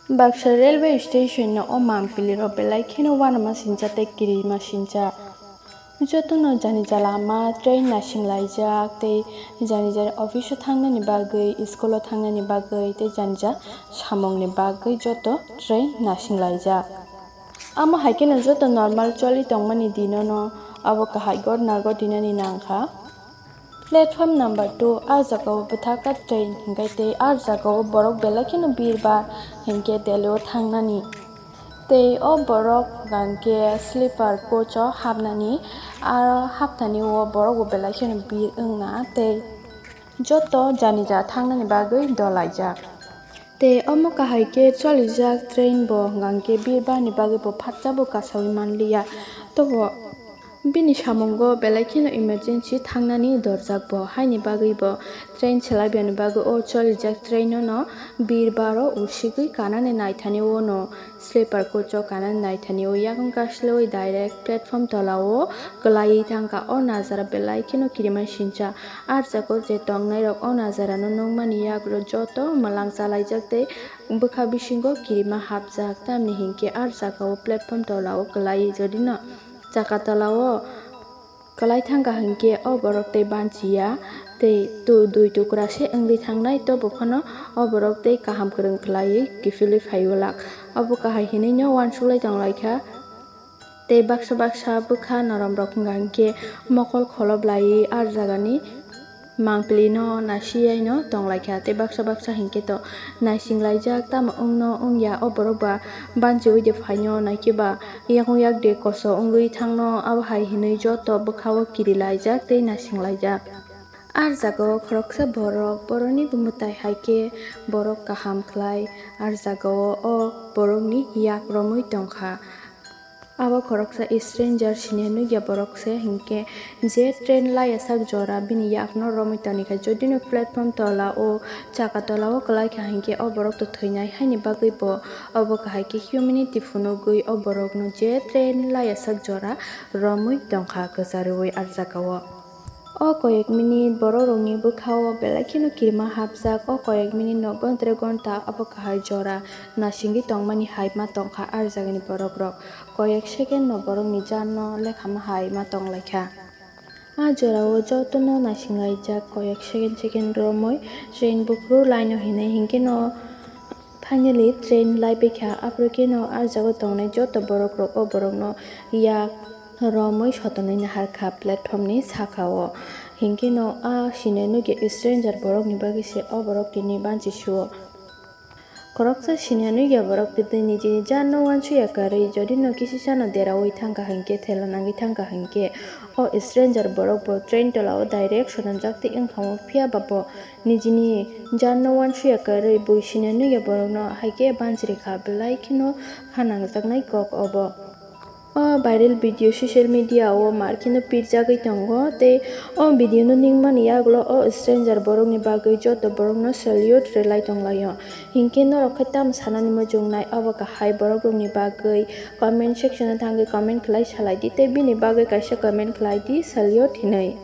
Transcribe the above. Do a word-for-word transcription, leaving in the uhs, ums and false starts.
Baksa railway station no o mangpili rok belai kheno uanama sincha tei kirima sincha. Jotono janija lama train nasing laijak tei janija office o thangnani bagwi, school o thangnani bagwi tei janija samungni bagwi joto train nasing laijak. Amo hai kheno joto normal choli tongmani dinono abo kahai gotna gotinani nangkha. Platform number two, ah jagao bwthaka train hinkhe tei ah jagao borok belai kheno birbar hinkhe Delhi o thangnani. Tei o borok hwnkhe sleeper coach o hapnani, aro hapnani o borok bo belai kheno bir wngna tei joto janija thangnani bagwi dolaijak. Tei omo kahai khe cholijak train bo hwnkhe birbarni bagwi bo phatsa bo kasaui manliya. Tobo bini samungo belai kheno emergency thangnani dorjak bo, haini bagwi bo train chalaibiyani bagwi o cholijak train no birbaro usigwi kanani naithani o no sleeper coach o kanani naithani o yakung kasloi direct platform tola o kwlaiwi thangkha. O najara belai kheno kirima sincha. Ah jagao je tongnairok o najarano nukmani yagulo joto mwlang chalaijak tei bwkha bisingo kirima hapjak, tamni hinkhe ah jagao platform tola o kwlaiwi jodi no chaka tola o kwlai thangkha hinkhe o borok tei banchiya tei tu-, dui tukra se wngwi thangnai, tobo phano o borok tei kaham kwrwng khwlaiwi kiphilwi phaiwi lak. Obo kahai hinwi no uansuklai tonglaikha. Tei baksa baksa bwkha noromrok wngkha hinkhe mokol kholoblaiwi ah jagani mangpili no nasiyaino tonglaikha. Tei baksa baksa hinkhe to naisinglaijak, tamo wngno wngya o borok ba banchiui de phaino, naikhe ba yakung yak de koso wngwi thangno, abo hai hinwi joto bwkha-o kirilaijak tei naisinglaijak. Ah jagao khoroksa borok, borokni bo mwtai hai khe borok kaham khlai, ah jagao o borokni yak romwi tongkha. Abo khoroksa stranger siniya nukya borok se hinkhe, je train laiya sak jora bini yakno romwi tongkha, jodi no platform tola o chaka tola o kwlai kha hinkhe o borok to thwinai, haini bagwi bo obo kahai khe humanity phunugwi o borokno je train laiya sak jora romwi tongkha kwcharwi ah jagao. O koyek minute borok rokni bwkha o belai kheno kirima hapjak, o koyek minute no gontre gonta abo kahai jora nasingwi tongmani hai ma tongkha ah jagani borok rok. Koyek second no borokni janno lekhama hai ma tonglaikha. Ah jorao jotono naisinglaijak, koyek second second romwi train buphuru line o hinwi hinkhe no finally train laibaikha. Aphuru khe no ah jagao tongnai joto borok rok o borokno yak romwi sotonwi naharkha platform ni sakao. Hinkhe no ah siniya nukya stranger borokni bagwi se o borok tini banchi suo. Khoroksa siniya nukya borok twi nijini janno uansuya karwi, jodi no kisisano deraui thangkha hinkhe, thela nangwi thangkha hinkhe, o stranger borok bo train tola o direct sotonjak twi wngkha o, phiya ba bo nijini janno uansuya karwi bui siniya nukya borokno hai khe banchirikha, belai kheno ha nangjaknai kok obo. O viral video social media o mar kheno pirjagwi tongo, tei o video no ningmani yagulo o stranger borokni bagwi joto borokno salute rwlai tonglaio. Hinkhe norok khe tamo sanani muchungnai obo kahai borok rokni bagwi? Comment section o thangwi comment khlai salai di tei bini bagwi kaisa comment khlai di salute hinwi.